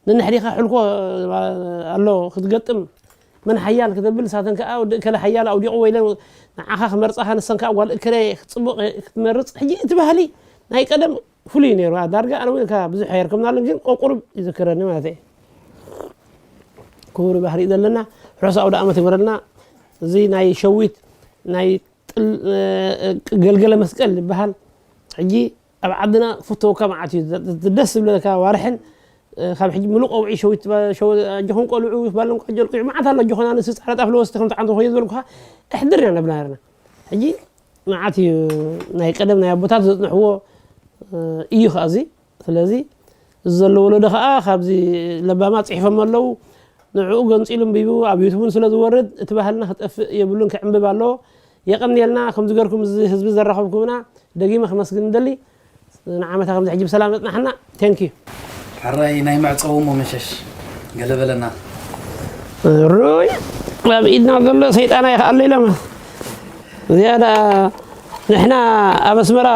ነንሕዲኻ ሕልኮ ኣሎ ክትገጥም፣ መን ሓያል ክተብል፣ እሳተን ከኣ ወዲ እከለ ሓያል ኣውዲቑ ወይለን ንዓኻ ክመርጻኻ፣ ንሰን ከኣ ጓል እከለ ክትጽቡቕ ክትመርጽ። ሕጂ እቲ ባህሊ ናይ ቀደም ፍሉይ ነይሩ። ዳርጋ ኣነ እውን እካ ብዙሕ ኣየርከብናሉን፣ ግን ቆቁሩብ ይዝክረኒ ማለት እየ። ክቡር ባህሪ እዩ ዘለና። ርሑስ ኣውደ ኣመት ይግበረልና። እዚ ናይ ሸዊት ናይ ጥል-፣ እ፣ ገልገለ መስቀል ይበሃል። ሕጂ ኣብ ዓድና ክፍተወካ መዓት እዩ። ደ-፣ ደ-፣ ደስ ዝብለካ ዋርሕን፣ እ፣ ካብ ሕጂ ምሉእ ቀውዒ ሸዊት ትባ-፣ ሸው-፣ ኣጆኹም ቆልዑ፣ ባሎም ቃጀልቁ፣ መዓት ኣሎ። ኣጆኹም ኣነስ ጻዕዳ ጣፍ ለወስቲ ከም ትዓንቶ ኾየ ዝበልኩኻ፣ እሕድር ኢና ነብላ ነርና። ሕጂ መዓት እዩ ናይ ቀደም ናይ ኣቦታት ዘጽንሕዎ፣ እ፣ እዩ ኸኣ እዚ። ስለዚ እዚ ዘሎ ወለዶ ኸኣ ካብዚ ለባማት ጽሒፎም ኣለዉ። ንዕኡ ገንጺሉ ኣንቢቡ ኣብ ዩቱብ እውን ስለ ዝወርድ እቲ ባህልና ክጠፍእ የብሉን፣ ክዕንብብ ኣለዎ። የቐንየልና፣ ከምዚ ገርኩም እዚ ህዝቢ ዘራኸብኩምና ደጊመ ከመስግን እደሊ። ንዓመታ ከምዚ ሕጂ ብሰላም የጽናሕና። ቴንክ ዩ። ሕራይ ናይ መዕጸዊ እሞ መሸሽ ገለ በለና። ሩይ ኣብ ኢድና ዘሎ ሰይጣን ኣይክኣሎ ኢሎም። ዝያዳ ንሕና ኣብ ኣስመራ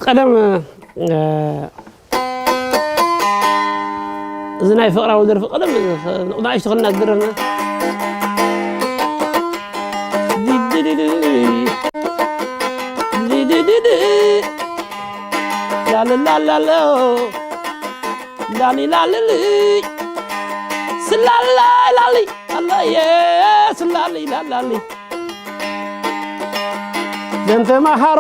ቀደም፣ እ፣ እዚ ናይ ፍቕራዊ ደርፊ ቀደም ንእሽቶ ከለና ዝደረፍና። ዲዲዲዲ፣ ዲዲዲዲ፣ ላልላላሎ፣ ላሊላልሊ፣ ስላላላሊ፣ ኣላየ፣ ስላሊላላሊ። ዘንተማሃሮ፣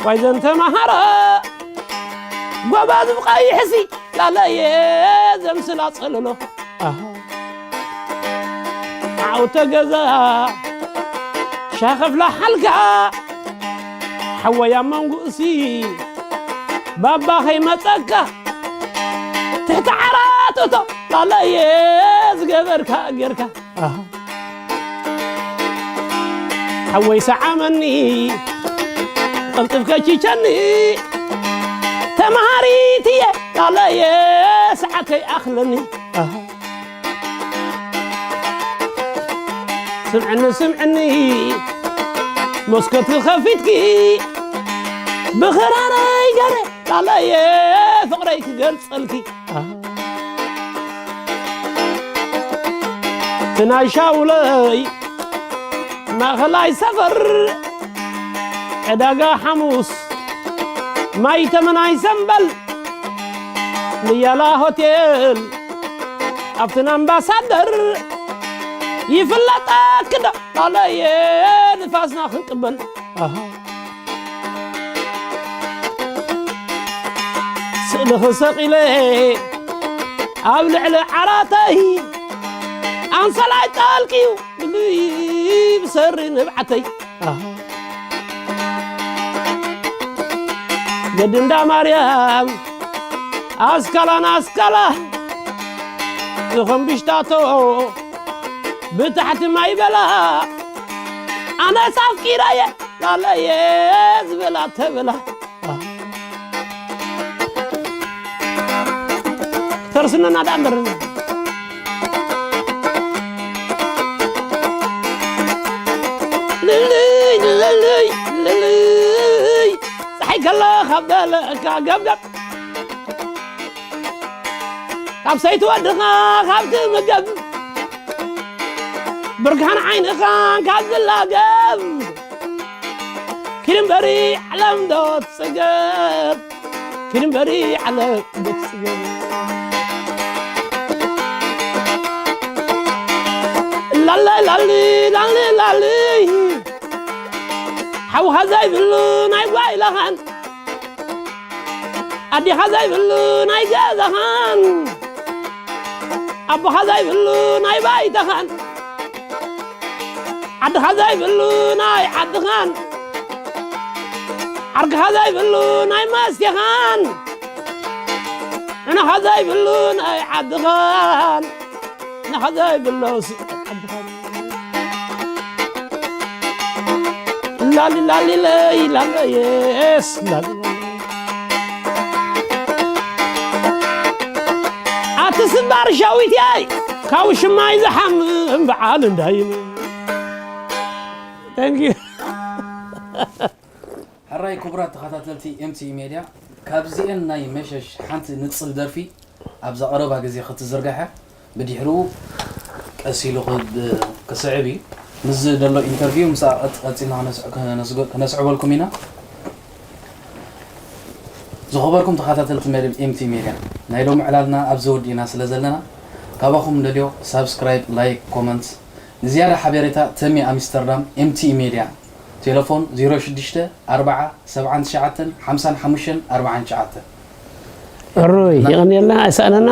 ዋይ ዘንተማሃሮ፣ ጎበዝ ብቐይሕሲ ላለየ ዘምስላ ጸለሎ። ኣሃ። ዓውተ ገዛ ሻኸፍላ ሓልካ ሓወይ ኣብ መንጉእሲ ባባ ከይመጸካ ትሕቲ ዓራት እቶ ላለየ ዝገበርካ ጌርካ። ኣሃ። ሓወይ ሰዓመኒ፣ ቀልጥፍ ከቺቸኒ፣ ተማሃሪት እየ፣ ቃለየ ሰዓት ከይኣኽለኒ። ኣሃ። ስምዕኒ፣ ስምዕኒ፣ መስኮት ከፊትኪ፣ ብኽራረይ ገረ፣ ቃለየ ፍቕረይ ክገልጸልኪ። ትናይ ሻውለይ ማእኸላይ ሰፈር ዕዳጋ ሓሙስ ማይ ተመናይ ሰምበል ንያላ ሆቴል ኣብትን ኣምባሳደር ይፍለጠክ ዶ ኣለየ ንፋስና ክንቅበል ኣሃ። ስእልኺ ሰቒለ ኣብ ልዕሊ ዓራተይ ኣንሶላይ ጠልቅዩ ብሉይ ብሰሪ ንብዓተይ ኣሃ። ገዲ እንዳ ማርያም ኣስካላን ኣስካላ ዝኾን ብሽታቶ ብታሕቲ ማይ በላ ኣነስ ኣፍቂራየ ላለየ ዝበላ ተበላ ተርስነና ደኣ እምበር ልልይ ልልይ ልልይ ፀሓይ ከላ ካብ ደለካ ገብገብ ካብ ሰይቲ ወድኻ ካብ ትምገብ ብርግሃን ዓይንኻ ካብ ዝላገብ ኪድ እምበሪ ዓለም ዶ ትጽገብ ኪድ እምበሪ ዓለም ዶ ትጽገብ ላላይ ላሊ ላሊ ላሊ ሓውኻ ዘይብሉ ናይ ጓይላኻን ኣዴኻ ዘይብሉ ናይ ገዛኻን ኣቦኻ ዘይብሉ ናይ ባይታኻን ዓድኻ ዘይብሉ ናይ ዓድኻን ዓርክኻ ዘይብሉ ናይ መስቴኻን ዕነኻ ዘይብሉ ናይ ዓድኻን ንሓዛይ ብሎስ ላሊ ላሊ ለይ ላለየስ ላሊ ኣቲ ስባር ሻዊትያይ ካብ ሽማይ ዝሓምም በዓል እንዳይም Thank you. ሕራይ ክቡራት ተኸታተልቲ M T E Media፣ ካብዚኤን ናይ መሸሽ ሓንቲ ንጽል ደርፊ ኣብዛ ቀረባ ግዜ ክትዝርጋሕ እያ። ብድሕሪኡ ቀስ ኢሉ ክብ- ክስዕብ እዩ። ምስዚ ደሎ ኢንተርቪው ምስኣ ቀጽ- ቀጺልና ክነስ- ክነስጎ- ክነስዕበልኩም ኢና። ዝኸበርኩም ተኸታተልቲ መደብ M T E Media፣ ናይ ሎሚ ዕላልና ኣብዚ ወዲእና ስለ ዘለና ካባኹም ንደልዮ ሳብስክራይብ፣ ላይክ፣ ኮመንት ንዝያዳ ሓቤሬታ ተሜ ኣምስተርዳም M T E Media ቴለፎን ዜሮ ሽዱሽተ ኣርብዓ ሰብዓን ትሽዓተን ሓምሳን ሓሙሽተን ኣርብዓን ትሽዓተን። ሕሩይ የቐንየልና ኣይሰኣነና።